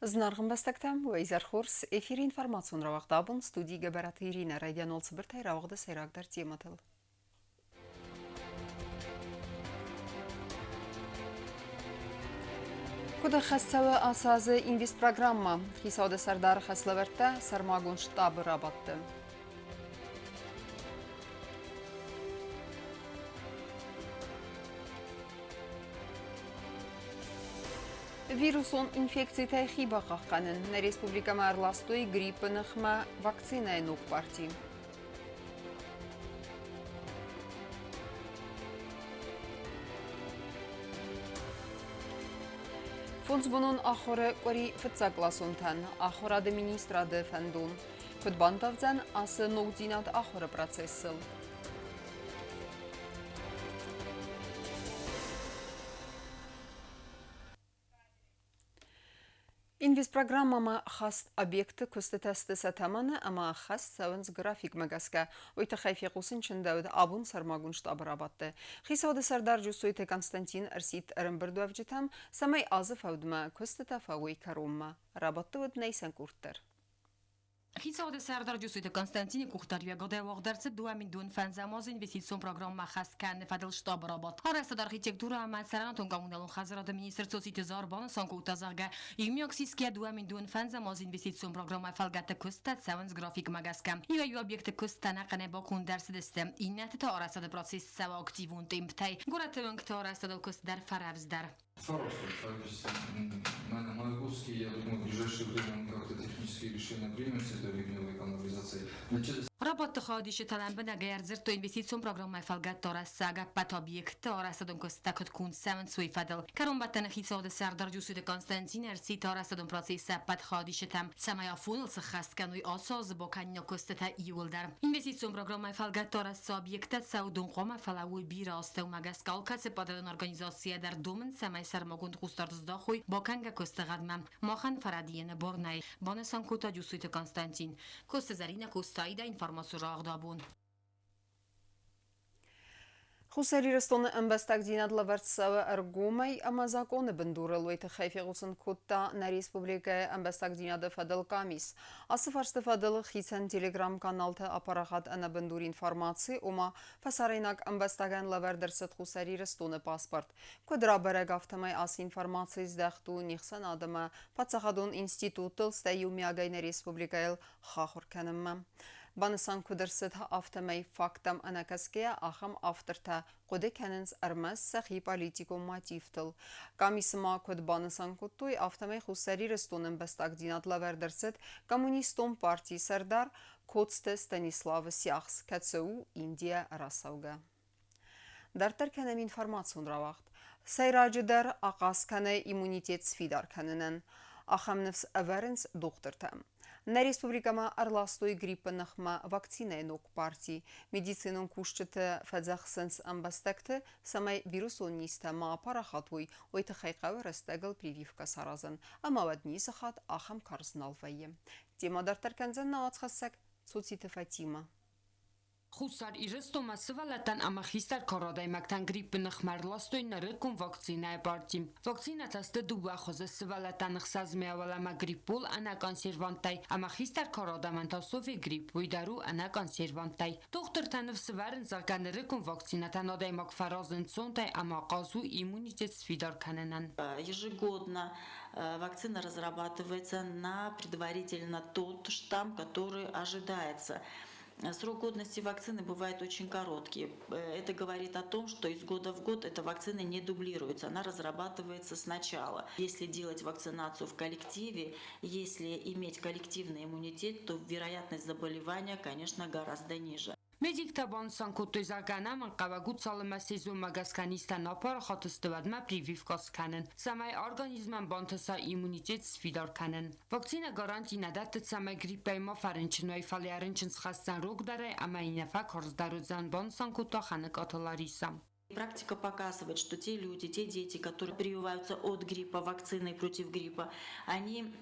Зынаргъ ӕмбӕстӕгтӕ, уӕ изӕр хорз! Эфиры информацион рауагъд абон студийы Гӕбӕраты Иринӕ райдиан цыбыртӕй рауагъды сӕйрагдӕр темӕтыл. Куыд ӕххӕст цӕуы ацы азы инвестпрограммӕ? Хицауады сӕрдары хӕслӕвӕрдтӕ сӕрмагонд штабы рабадты. Вирусон инфекцитӕй хи бахъахъхъӕнын нӕ республикӕмӕ ӕрластой гриппы ныхмӕ вакцинӕйы ног парти. Фондзбонон ахуыры къуыри фыццагкъласонтӕн ахуырады министрады фӕндон. Куыд бандавдзӕн ацы ногдзинад ахуыры процессыл? Инвестпрограммӕмӕ хаст объектты куыстытӕ сты сӕ тӕмӕны ӕмӕ ӕххӕст цӕуынц графикмӕ гӕсгӕ. Уый тыххӕй фехъусын чындӕуыд абон сӕрмагонд штабы рабадты. Хицауады сӕрдар Джусойты Константин ӕрсидт ӕрӕмбырдуӕвджытӕм, цӕмӕй азы фӕудмӕ куыстытӕ фӕуой кӕронмӕ. Рабадты уыд нӕ къорд дӕр. Хицауады сӕрдар Джусойты Константины къухдариуӕгадӕй уагъд ӕрцыд 2005 азы инвестицион программӕ хӕс кӕныны фӕдыл штабы рабадт. Арӕзтад архитектурӕ ӕмӕ цӕрӕнуатон-коммуналон хӕдзарады министр Цоциты Зар банысан кодта, зӕгъгӕ, иумиаг сисгӕ 2005 азы инвестицион программӕйы фӕлгӕтты куысттӕ цӕуынц графикмӕ гӕсгӕ. Иуӕй-иу объектты куысттӕ ӕнӕхъӕнӕй баконд ӕрцыдысты, иннӕты та арӕзтады процесс цӕуы активон темптӕй. Горӕты уынгты арӕзтадыл куыст дӕр фӕрӕвдздӕр. Фарастон, Маяковский, я думаю, в ближайшее время он как-то технические решения примет с этой ливневой канализацией. Рабадты хайадисджытӕ лӕмбынӕгӕй ӕрдзырдтой инвестицион программӕйы фӕлгӕтты арӕзтцӕг ӕппӕт объектты арӕзтадон куыстытӕ куыд конд цӕуынц, уый фӕдыл. Кӕронбӕттӕны хицауады сӕрдар Джусойты Константин ӕрсидт арӕзтадон процессы ӕппӕт хайадисджытӕм, цӕмӕй афоныл сыххӕст кӕной ацы азы бакӕнинаг куыстытӕ иууылдӕр. Инвестицион программӕйы фӕлгӕтты арӕзт цы объекттӕ цӕуы, уыдон хъуамӕ фӕлӕууой бирӕ астӕумӕ гӕсгӕ алкӕцы подрядон организацийӕ дӕр домынц, цӕмӕй сӕрмагонд хъусдард здахой бакӕнгӕ куысты гъӕдмӕ. Махӕн фӕрӕдийыны бар нӕй, банысан кодта Джусойты Константин. Коцты Зӕринӕ Костаида информаци рагъды абон. Хуссар Ирыстоны ӕмбӕстагдзинад лӕвӕрд цӕуы ӕргомӕй ӕмӕ закъоны бындурыл. Уый тыххӕй фехъусын кодта нӕ республикӕйы ӕмбӕстагдзинады фӕдыл къамис. Ацы фарсты фӕдыл хицӕн телеграм-каналты апарахат ӕнӕбындур информаци, ома фӕсарӕйнаг ӕмбӕстагӕн лӕвӕрд ӕрцыд Хуссар Ирыстоны паспорт. Куыд рабӕрӕг, афтӕмӕй ацы информаци здӕхт у не хсӕнад ӕмӕ паддзахадон институттыл, стӕй иумиагӕй нӕ республикӕйыл хахуыр кӕнынмӕ. Банысан куыд ӕрцыд, афтӕмӕй факттӕм ӕнӕкӕсгӕйӕ ахӕм автортӕ хъуыды кӕнынц ӕрмӕст сӕхи политикон мотивтыл. Къамисы ма куыд банысан кодтой, афтӕмӕй Хуссар Ирыстоны ӕмбӕстагдзинад лӕвӕрд ӕрцыд Коммунистон партийы сӕрдар Коцты Станиславы сиахс, кӕцы у Индийӕ рацӕугӕ. Дарддӕр кӕнӕм информацион рауагъд. Сӕйраджыдӕр ахъаз кӕны иммунитет сфидар кӕнынӕн. Ахӕм ныфс ӕвӕрынц дохтыртӕ. Нӕ республикӕмӕ ӕрластой гриппы ныхмӕ вакцинӕйы ног парти. Медицинон кусджыты фӕдзӕхсынц ӕмбӕстӕгты, цӕмӕй вирусон низтӕ ма апарахат уой, уый тыххӕй хъӕуы рӕстӕгыл прививкӕ саразын. Ӕмӕ уӕд ницы хатт ахӕм карз нал вӕййы. Темӕ дарддӕр кӕндзӕн нӕ уацхӕссӕг Цуциты Фатимӕ. Хуссар Ирыстонмӕ сывӕллӕттӕн ӕмӕ хистӕр кары адӕймӕгтӕн гриппы ныхмӕ ӕрластой нырыккон вакцинӕйы парти. Вакцинӕтӕ сты дыууӕ хуызы: сывӕллӕттӕн ӕхсӕз мӕйӕ уӕлӕмӕ гриппол ӕнӕ консерванттӕй ӕмӕ хистӕр кары адӕмӕн та совегрипп, уый дӕр у ӕнӕ консерванттӕй. Дохтыртӕ ныфс ӕвӕрынц, зӕгъгӕ, нырыккон вакцинӕтӕн адӕймаг фӕразы ӕнцонтӕй ӕмӕ ахъаз у иммунитет сфидар кӕнынӕн. Ежегодно вакцина разрабатывается на предварительно тот штамм, который ожидается. Срок годности вакцины бывает очень короткий. Это говорит о том, что из года в год эта вакцина не дублируется, она разрабатывается сначала. Если делать вакцинацию в коллективе, если иметь коллективный иммунитет, то вероятность заболевания, конечно, гораздо ниже. Медиктӕ банысан кодтой, зӕгъгӕ, ӕнӕмӕнгхъӕуӕг у цалынмӕ сезонмӕ гӕсгӕ низтӕн апарахат сты, уӕдмӕ прививкӕ скӕнын, цӕмӕй организмӕн бантыса иммунитет сфидар кӕнын. Вакцинӕ гаранти нӕ дӕтты, цӕмӕй гриппӕй ма фӕрынчын уай, фӕлӕ рынчын схӕсдзӕн рогдӕрӕй ӕмӕ йын фӕкарздӕр уыдзӕн, банысан кодта Хӕныкъаты Ларисӕ. Практика показывает, что те люди, те дети, которые прививаются от гриппа вакциной против гриппа, они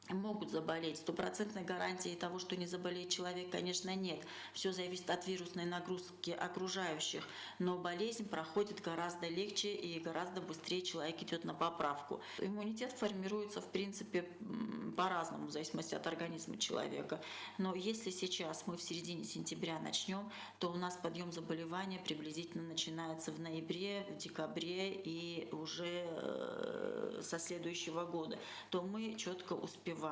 Могут заболеть. Стопроцентной гарантии того, что не заболеет человек, конечно, нет. Все зависит от вирусной нагрузки окружающих. Но болезнь проходит гораздо легче и гораздо быстрее человек идет на поправку. Иммунитет формируется, в принципе, по-разному, в зависимости от организма человека. Но если сейчас мы в середине сентября начнем, то у нас подъем заболевания приблизительно начинается в ноябре, в декабре и уже со следующего года, то мы четко успеваем.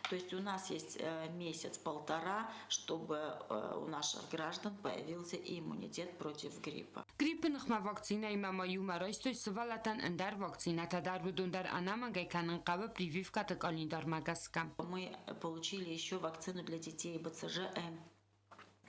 То есть у нас есть месяц-полтора, чтобы у наших граждан появился иммунитет против гриппа. Гриппы ныхмӕ вакцинӕимӕ ма иумӕ райстой сывӕллӕттӕн ӕндӕр вакцинӕтӕ дӕр, уыдон дӕр ӕнӕмӕнгӕй кӕнын хъӕуы прививкӕты къӕлиндармӕ гӕсгӕ. Мы получили еще вакцину для детей БЦЖ-М.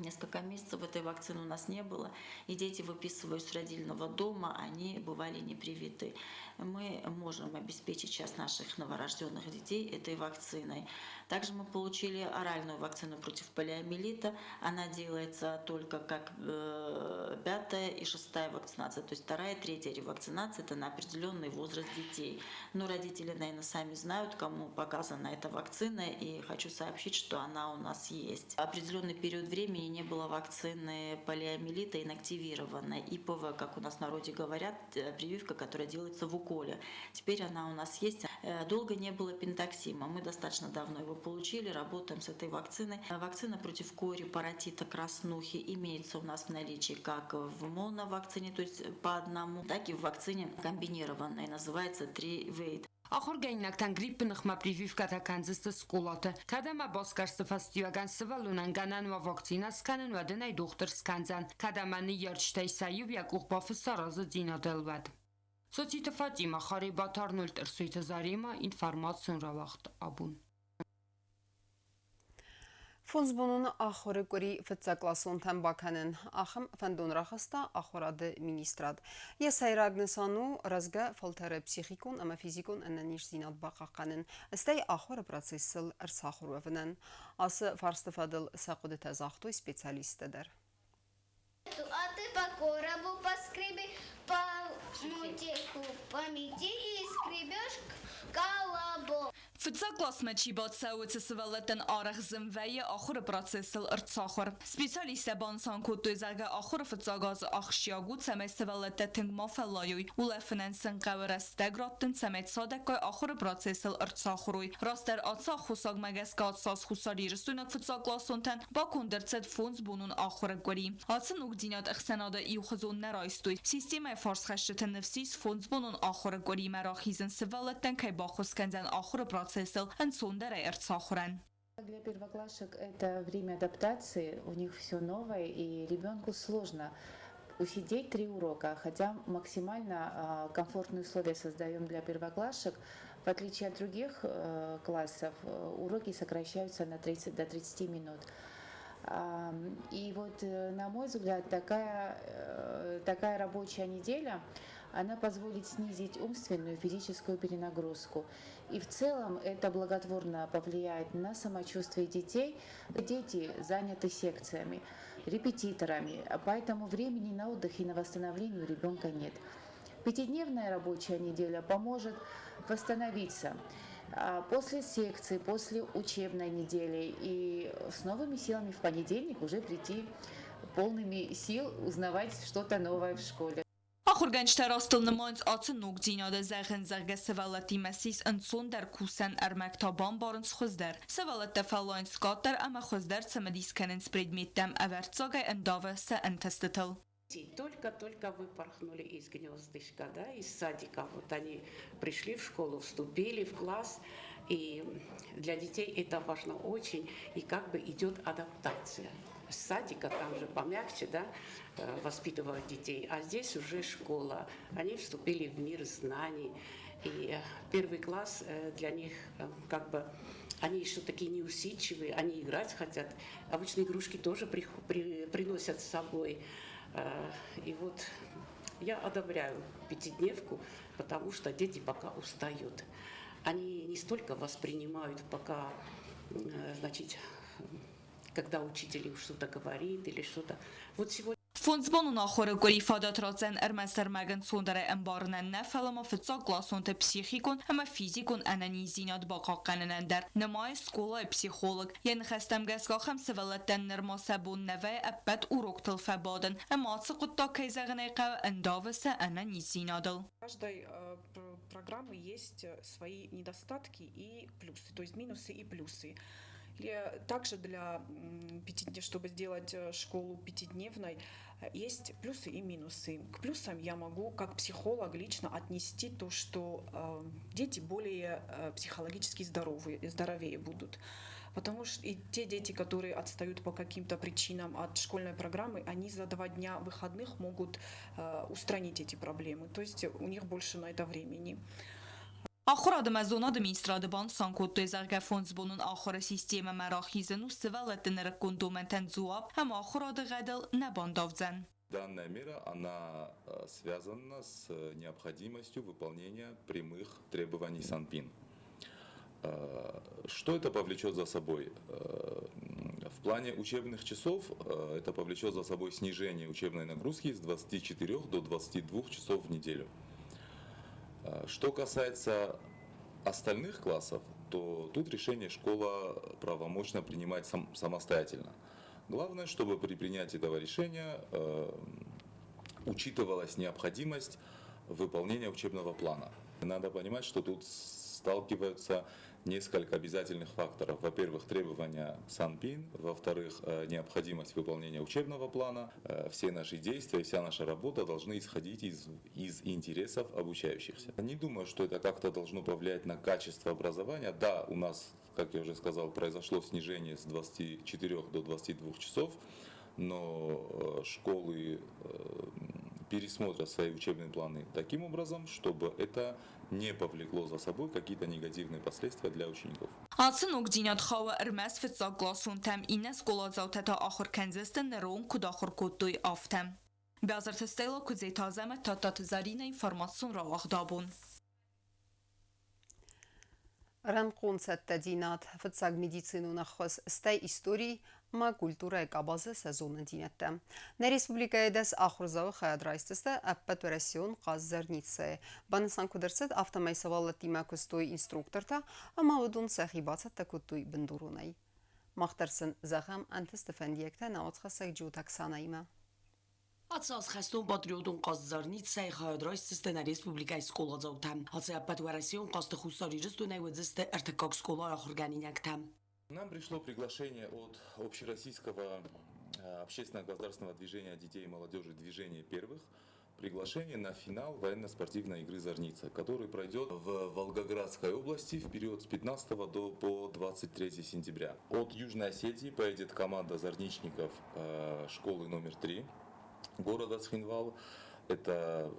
Несколько месяцев этой вакцины у нас не было, и дети, выписываясь с родильного дома, они бывали не привиты. Мы можем обеспечить сейчас наших новорожденных детей этой вакциной. Также мы получили оральную вакцину против полиомиелита. Она делается только как пятая и шестая вакцинация, то есть вторая и третья ревакцинация – это на определенный возраст детей. Но родители, наверное, сами знают, кому показана эта вакцина, и хочу сообщить, что она у нас есть. Определенный период времени не было вакцины полиомиелита инактивированной, ИПВ, как у нас в народе говорят, прививка, которая делается в уколе. Теперь она у нас есть. Долго не было пентаксима. Мы достаточно давно его получили, работаем с этой вакциной. Вакцина против кори, паротита, краснухи имеется у нас в наличии как в моновакцине, то есть по одному, так и в вакцине комбинированной, называется Тривейт. Ахуыргӕнинӕгтӕн гриппы ныхмӕ прививкӕтӕ кӕндзысты скъолаты. Кӕд ӕмӕ басгӕрсты фӕстиуӕгӕн сывӕллонӕн гӕнӕн уа вакцинӕ скӕнын, уӕд ын ӕй дохтыр скӕндзӕн, кӕд ӕмӕ ныййарджытӕй сӕ иу йӕ къух бафысса разыдзинадыл, уӕд. Цоциты Фатимӕ, Харебаты Арнольд, Ӕрсойты Заремӕ, информацион рауагъд Абон. Фондзбонон ахуыры къуыри фыццагкъласонтӕн бакӕнын. Ахӕм фӕндон рахаста ахуырады министрад. Йӕ сӕйраг нысан у рӕзгӕ фӕлтӕры психикон ӕмӕ физикон ӕнӕниздзинад бахъахъхъӕнын, стӕй ахуыры процессыл ӕрцахуыр уӕвынӕн. Ацы фарсты фӕдыл сӕ хъуыдытӕ загътой специалисттӕ дӕр. А ты по коробу поскреби, по мутику помети и скребешь колобок. Фыццаг классмӕ чи бацӕуы, уыцы сывӕллӕттӕн арӕх зын вӕййы ахуыры процессыл ӕрцахуыр. Специалисттӕ банысан кодтой, зӕгъгӕ, ахуыры фыццаг азы ахсджиаг у, цӕмӕй сывӕллӕттӕ тынг ма фӕллайой, улӕфынӕн сын хъӕуы рӕстӕг раттын, цӕмӕй цадӕггай ахуыры процессыл ӕрцахуырой. Растдӕр ацы аххосагмӕ гӕсгӕ ацы хуссарирыстойнаг фыццагкъласонтӕн баконд ӕрцыд фондзбонон ахуыры къуыри. Ацы ногдзинад ӕхсӕнады иухуызон нӕ райстой. Системӕйы фарсхӕсджыты ныфс ис, фондзбонон ахуыры къуыримӕ рахизын сывӕллӕттӕн кӕй баххуыс кӕндзӕн ахуыры процессыл ӕнцондӕрӕй ӕрцахуырӕн. Для первоклашек это время адаптации, у них все новое, и ребенку сложно усидеть три урока, хотя максимально комфортные условия создаем для первоклашек. В отличие от других классов, уроки сокращаются на 30, до 30 минут. И вот, на мой взгляд, такая рабочая неделя, она позволит снизить умственную и физическую перенагрузку. И в целом это благотворно повлияет на самочувствие детей. Дети заняты секциями, репетиторами, поэтому времени на отдых и на восстановление у ребенка нет. Пятидневная рабочая неделя поможет восстановиться после секции, после учебной недели и с новыми силами в понедельник уже прийти полными сил узнавать что-то новое в школе. Ахуыргӕнджытӕ растыл нымайынц ацы ногдзинады, зӕгъынц, зӕгъгӕ, сывӕллӕттимӕ ссис ӕнцондӕр кусӕн, ӕрмӕг та бамбарынц хуыздӕр. Сывӕллӕттӕ фӕллайынц къаддӕр ӕмӕ хуыздӕр цымыдис кӕнынц предметтӕм, ӕвӕрццагӕй ӕндавы сӕ ӕнтыстытыл. Только-только выпорхнули из гнездышка, да, из садика. Вот они пришли в школу, вступили в класс, и для детей это важно очень, и как бы идет адаптация. С садика там же помягче, да, воспитывают детей, а здесь уже школа. Они вступили в мир знаний, и первый класс для них как бы они еще такие неусидчивые, они играть хотят. Обычно игрушки тоже приносят с собой. И вот я одобряю пятидневку, потому что дети пока устают. Они не столько воспринимают пока, значит, когда учитель им что-то говорит или что-то. Вот сегодня Фондзбонон ахуыры къуыри фадат ратдзӕн ӕрмӕст ӕрмӕг ӕнцондӕрӕй ӕмбарынӕн нӕ, фӕлӕ ма фыццагкъласонты психикон ӕмӕ физикон ӕнӕниздзинад бахъахъхъӕнынӕн дӕр, нымайы скъолайы психолог. Йӕ ныхӕстӕм гӕсгӕ ахӕм сывӕллӕттӕн нырма сӕ бон нӕ вӕййы ӕппӕт уроктыл фӕбадын, ӕмӕ ацы хъуыддаг, кӕй зӕгъын ӕй хъӕуы, ӕндавы сӕ ӕнӕниздзинадыл. Каждой программы есть свои недостатки и плюсы, то есть минусы и плюсы. Также для, чтобы сделать школу пятидневной, есть плюсы и минусы. К плюсам я могу, как психолог, лично отнести то, что дети более психологически здоровые, здоровее будут. Потому что и те дети, которые отстают по каким-то причинам от школьной программы, они за 2 дня выходных могут устранить эти проблемы. То есть у них больше на это времени. Ахуырад ӕмӕ зонады министрады банысан кодтой, зӕгъгӕ, фондзбонон ахуыры системӕмӕ рахизын у сывӕллӕтты нырыккон домӕнтӕн дзуапп ӕмӕ ахуырады гъӕдыл нӕ бандавдзӕн. Данная мера, она связана с необходимостью выполнения прямых требований СанПиН. Что это повлечет за собой? В плане учебных часов это повлечет за собой снижение учебной нагрузки с 24 до 22 часов в неделю. Что касается остальных классов, то тут решение школа правомочна принимать самостоятельно. Главное, чтобы при принятии этого решения учитывалась необходимость выполнения учебного плана. Надо понимать, что тут сталкиваются несколько обязательных факторов. Во-первых, требования СанПиН, во-вторых, необходимость выполнения учебного плана. Все наши действия, вся наша работа должны исходить из интересов обучающихся. Не думаю, что это как-то должно повлиять на качество образования. Да, у нас, как я уже сказал, произошло снижение с 24 до 22 часов, но школы пересмотрят свои учебные планы таким образом, чтобы это не повлекло за собой какие-то негативные последствия для учеников. Ацы ногдзинад хауы ӕрмӕст фыццагкъласонтӕм, иннӕ скъоладзаутӕ та ахуыр кӕндзысты ныронг куыд ахуыр кодтой, афтӕ. Бязырты Стелла, Куыдзеты Азӕмӕт, Тадтаты Заринӕ, информацион рауагъд «Абон». Рӕнхъон цӕттӕдзинад, фыццаг медицинон ӕххуыс, стӕй истори ӕмӕ культурӕйы къабазы сӕ зонындзинӕдтӕ. Нӕ республикӕйы 10 ахуырдзауы хайад райсдзысты ӕппӕтуӕрӕсеон хъазт «Зарница-йы». Банысан куыд ӕрцыд, афтӕмӕй сывӕллӕттимӕ куыстой инструктортӕ ӕмӕ уыдон сӕхи бацӕттӕ кодтой бындуронӕй. Мах дӕр сын зӕгъӕм ӕнтысты фӕндиӕгтӕ нӕ уацхӕссӕг Джиоты Оксанаимӕ. Ацы аз хӕстон-патриотон хъазт «Зарница-йы» хайад райсдзысты нӕ республикӕйы скъоладзаутӕ. Ацы ӕппӕтуӕрӕсеон хъазты Хуссар Ирыстонӕй уыдзысты ӕртыккаг скъолайы ахуыргӕнинӕгтӕ. Нам пришло приглашение от Общероссийского общественного государственного движения детей и молодежи «Движение первых», приглашение на финал военно-спортивной игры «Зарница», который пройдет в Волгоградской области в период с 15 до по 23 сентября. От Южной Осетии поедет команда зарничников школы номер 3 города Цхинвал. Это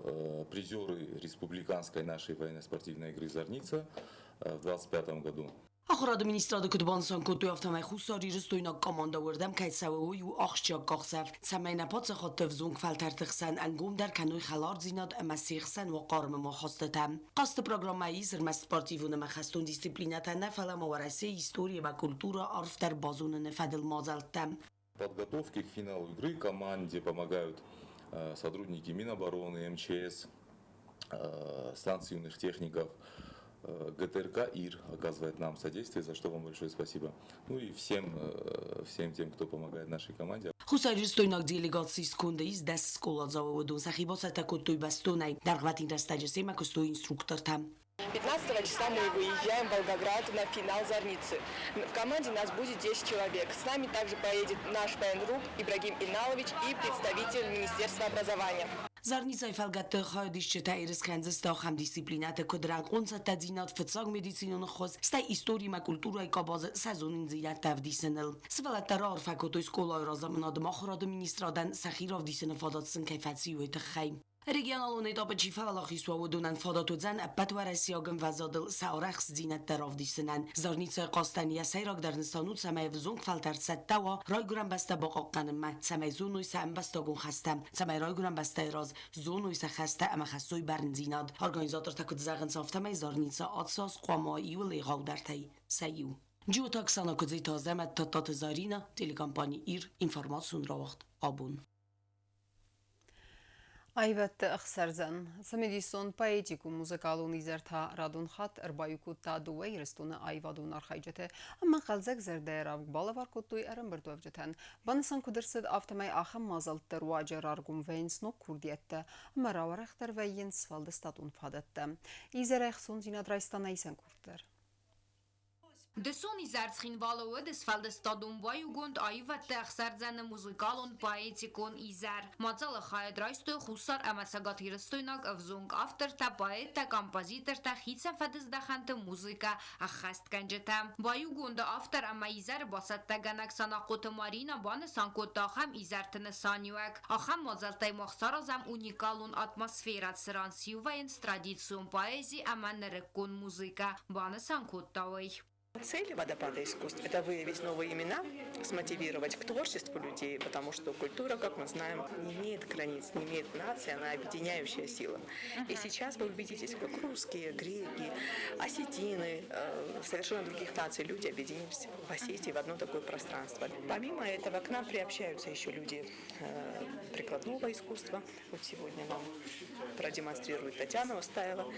призеры республиканской нашей военно-спортивной игры «Зарница» в 2025 году. Ахуырады министрады куыд банысан кодтой, афтӕмӕй хуссарирыстойнаг командӕ уырдӕм кӕй цӕуы, уый у ахсджиаг къахдзӕф, цӕмӕй нӕ паддзахадты ӕвзонг фӕлтӕрты хсӕн ӕнгомдӕр кӕной хӕлардзинад ӕмӕ се хсӕн уа хъарм ӕмахастытӕ. Хъазты программӕйы ис ӕрмӕст спортивон ӕмӕ хӕстон дисциплинӕтӕ нӕ, фӕлӕ ма Уӕрӕсейы истори ӕмӕ культурӕ арфдӕр базоныны фӕдыл мадзӕлттӕ. Подготовке к финалу игры команде помогают сотрудники Минобороны, МЧС, станции юных техников, ГТРК «Ир» оказывает нам содействие, за что вам большое спасибо. Ну и всем тем, кто помогает нашей команде. Хуссарирыстойнаг делегацийы сконды ис 10 скъоладзауы, уыдон сӕхи бацӕттӕ кодтой бӕстонӕй. Дӕргъвӕтин рӕстӕджы семӕ куыстой инструктортӕ. 15 числа мы выезжаем в Волгоград на финал «Зарницы». В команде нас будет 10 человек. С нами также поедет наш военрук Ибрагим Иналович и представитель Министерства образования. Зарницайы фӕлгӕтты хайадисджытӕ ерыс кӕндзысты ахӕм дисциплинӕты, куыд рӕнхъон цӕттӕдзинад, фыццаг медицинон ӕххуыс, стӕй истори ӕмӕ культурӕйы къабазы сӕ зонындзинӕдтӕ ӕвдисыныл. Сывӕллӕттӕ раарфӕ кодтой скъолайы разамынад ӕмӕ ахуырады министрадӕн, сӕхи равдисыны фадат сын кӕй фӕци, уый тыххӕй. Регионалон этапы чи фӕуӕлахиз уа, уыдонӕн фадат уыдзӕн ӕппӕтуӕрӕсейаг ӕмвӕзадыл сӕ арӕхстдзинӕдтӕ равдисынӕн. Зарницайы хъазтӕн йӕ сӕйрагдӕр нысан у, цӕмӕй ӕвзонг фӕлтӕр цӕттӕ уа райгуырӕн бӕстӕ бахъахъхъӕнынмӕ, цӕмӕй зоной сӕ ӕмбӕстагон хӕстӕ, цӕмӕй райгуырӕн бӕстӕйы раз зоной сӕ хӕстӕ ӕмӕ хӕссой бӕрндзинад. Организатортӕ куыд зӕгъынц, афтӕмӕй Зарница ацы аз хъуамӕ уа иууыл егъаудӕртӕй сӕ иу. Джиоты Оксана, Куыдзеты Азӕмӕт, Тадтаты Зарина, телекомпани «Ир», информацион рауагъд «Абон». Аивӕдты ӕхсӕрдзӕн. Цымыдисон поэтикон музыкалон изӕр та радон хатт ӕрбаиу кодта дыууӕ Ирыстоны аивадон архайджыты ӕмӕ хъӕлдзӕг зӕрдӕйы равг балӕвар кодтой ӕрӕмбырдуӕвджытӕн. Банысан куыд ӕрцыд, афтӕмӕй ахӕм мадзӕлтты руаджы раргом вӕййынц ног курдиӕттӕ ӕмӕ рауӕрӕхдӕр вӕййынц сфӕлдыстадон фадӕттӕ. Изӕрӕй ӕхцондзинад райста нӕ исӕн курд дӕр. Дысон изӕр Цхинвалы уыд сфӕлдыстадон баиугонд аивӕдты ӕхсӕрдзӕны музыкалон-поэтикон изӕр. Мадзалы хайад райстой Хуссар ӕмӕ цӕгатирыстойнаг ӕвзонг автортӕ, поэттӕ, композитортӕ, хицӕн фӕдыздӕхӕнты музыкӕ ӕххӕстгӕнджытӕ. Баиугонды автор ӕмӕ изӕры бацӕттӕгӕнӕг Санахъоты Маринӕ банысан кодта ахӕм изӕрты нысаниуӕг. Ахӕм мадзӕлттӕй мах саразӕм уникалон атмосферӕ, цыран сиу вӕййынц традицион поэзи ӕмӕ нырыккон музыкӕ, банысан кодта уый. Цель «Водопада искусств» – это выявить новые имена, смотивировать к творчеству людей, потому что культура, как мы знаем, не имеет границ, не имеет нации, она объединяющая сила. И сейчас вы убедитесь, как русские, греки, осетины, совершенно других наций люди объединились в Осетии в одно такое пространство. Помимо этого, к нам приобщаются еще люди прикладного искусства. Вот сегодня нам продемонстрирует Татьяна Устаева,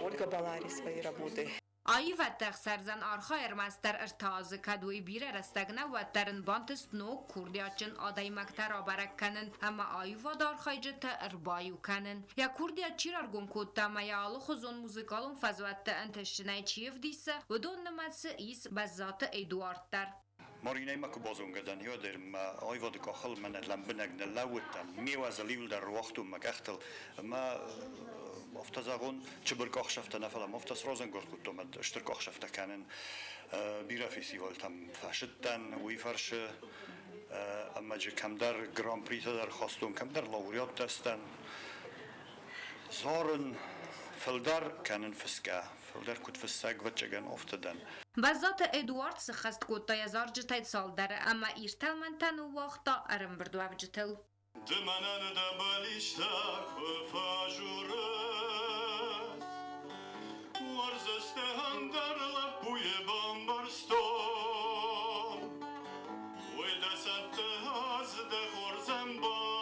Ольга Балари свои работы. Аивӕдты ӕхсӕрдзӕн архайы ӕрмӕстдӕр ӕртӕ азы, кӕд уый бирӕ рӕстӕг нӕ, уӕддӕр ын бантыст ног курдиатджын адӕймӕгтӕ рабӕрӕг кӕнын ӕмӕ аивады архайджытӕ ӕрбаиу кӕнын. Йӕ курдиат чи раргом кодта ӕмӕ йӕ алыхуызон музыкалон фӕзуӕтты ӕнтыстджынӕй чи ӕвдисы, уыдон нымӕцы ис Бӕззаты Эдуард дӕр. Маринӕимӕ куы базонгӕ дӕн, уӕд мӕ аивады къахыл мӕнӕ лӕмбынӕг ныллӕууыдтӕн, ме уазал-иу дӕр руагътон мӕ къӕхтыл ӕмӕ афтӕ зӕгъон, чыбыр къахсӕфтӕ нӕ, фӕлӕ ма афтӕ сразӕнгард кодтон ӕмӕ стыр къахсӕфтӕ кӕнын. Бирӕ фестивалтӕм фӕсыдтӕн, уый фӕрцы ӕмӕ джы кӕмдӕр гран-притӕ дӕр хастон, кӕмдӕр лауреаттӕ сдӕн. Зарын фылдӕр кӕнын фысгӕ, фылдӕр куыд фыссӕг, ӕвӕццӕгӕн, афтӕ дӕн. Бӕззаты Эдуард сыххӕст кодта йӕ зарджытӕй цалдӕры ӕмӕ иртӕлмӕнтӕ ныууагъта ӕрӕмбырдуӕвджытыл. Ды мӕнӕн дӕ бӕллицтӕ куы фӕжурыс, Уарзыс дӕ ӕндӕр лӕппуйы бамбӕрстон. Уый дӕ цӕтты ӕз дӕ хорз ӕмбал.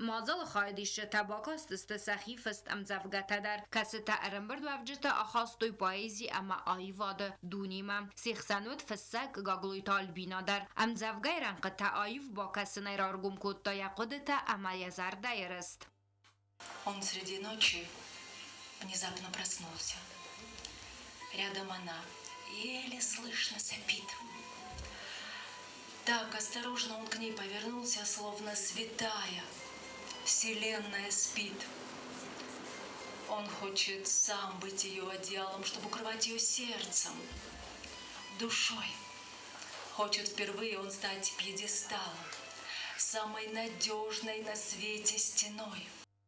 Мадзалы хайадисджытӕ бакастысты сӕхи фыст ӕмдзӕвгӕтӕ дӕр, кӕцытӕ ӕрӕмбырдуӕвджытӕ ахастой поэзи ӕмӕ аивады дунемӕ. Се хсӕн уыд фыссӕг Гаглойты Альбина дӕр. Ӕмдзӕвгӕйы рӕнхъытӕ аив бакӕсынӕй раргом кодта йӕ хъуыдытӕ ӕмӕ йӕ зӕрдӕйы рыст. Он среди ночи внезапно проснулся. Рядом она еле слышно сопит. Так осторожно он к ней повернулся, словно святая вселенная спит. Он хочет сам быть ее одеялом, чтобы укрывать ее сердцем, душой. Хочет впервые он стать пьедесталом, самой надежной на свете стеной.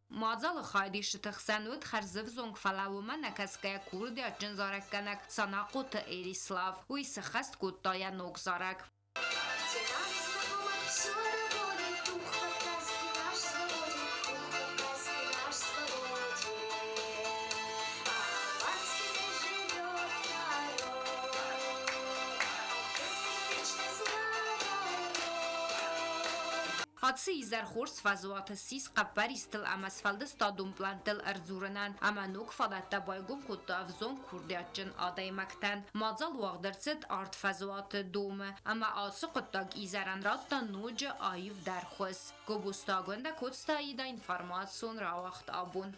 Мадзалы хайадисджыты хсӕн уыд хӕрзӕвзонг, фӕлӕ уымӕ нӕкӕсгӕйӕ курдиатджын зарӕггӕнӕг Санахъоты Эрислав. Уый сыххӕст кодта йӕ ног зарӕг. Ацы изӕр хорз фӕзуаты ссис хъӕппӕристыл ӕмӕ сфӕлдыстадон пълӕнттыл ӕрдзурынӕн ӕмӕ ног фадӕттӕ байгом кодта ӕвзонг курдиатджын адӕймӕгтӕн. Мадзал уагъд ӕрцыд арт фӕзуаты домы ӕмӕ ацы хъуыддаг изӕрӕн радта ноджы аивдӕр хуыз. Гобозты Коцты Аида информацион рауагъд абон.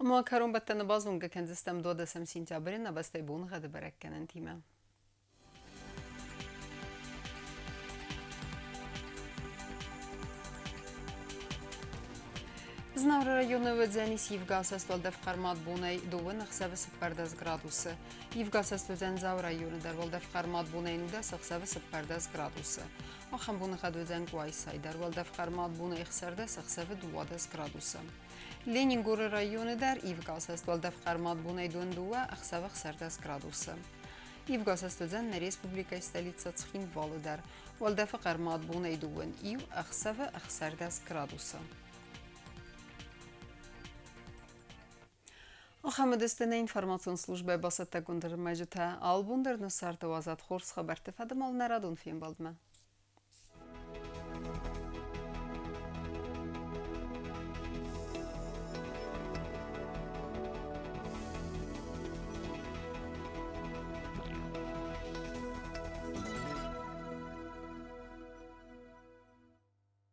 Ӕмӕ кӕронбӕттӕны базонгӕ кӕндзыстӕм 12 сентябры нӕ бӕстӕйы боныгъӕды бӕрӕггӕнӕнтимӕ. Знауыры районы уыдзӕнис ивгӕ уӕлдӕф хъӕрмад бонӕй дыууын ӕхсӕвы 14 градусы. Ивгӕ уыдзӕн Дзауы районы дӕр уӕлдӕф хъӕрмад бонӕй 19 ӕхсӕвы 14 градусы. Ахӕм боныгъӕд уыдзӕн Къуайсайы дӕр уӕлдӕф хъӕрмад бонӕй 16 ӕхсӕвы 12 градусы. Ленингоры районы дӕр ивгӕ уӕлдӕф хъӕрмад бонӕй 22 ӕхсӕвы 16 градусы. Ивгӕ уыдзӕн нӕ республикӕйы столицӕ Цхинвалы дӕр. Уӕлдӕфы хъӕрмад бонӕй 21 ӕхсӕвы 16 градусы. Ахӕм уыдысты нӕ информацион службӕйы бацӕттӕгонд ӕрмӕджытӕ. Албон дӕр нӕ царды уадзӕд хорз хабӕртты фӕдыл нӕ радон фембӕлдмӕ.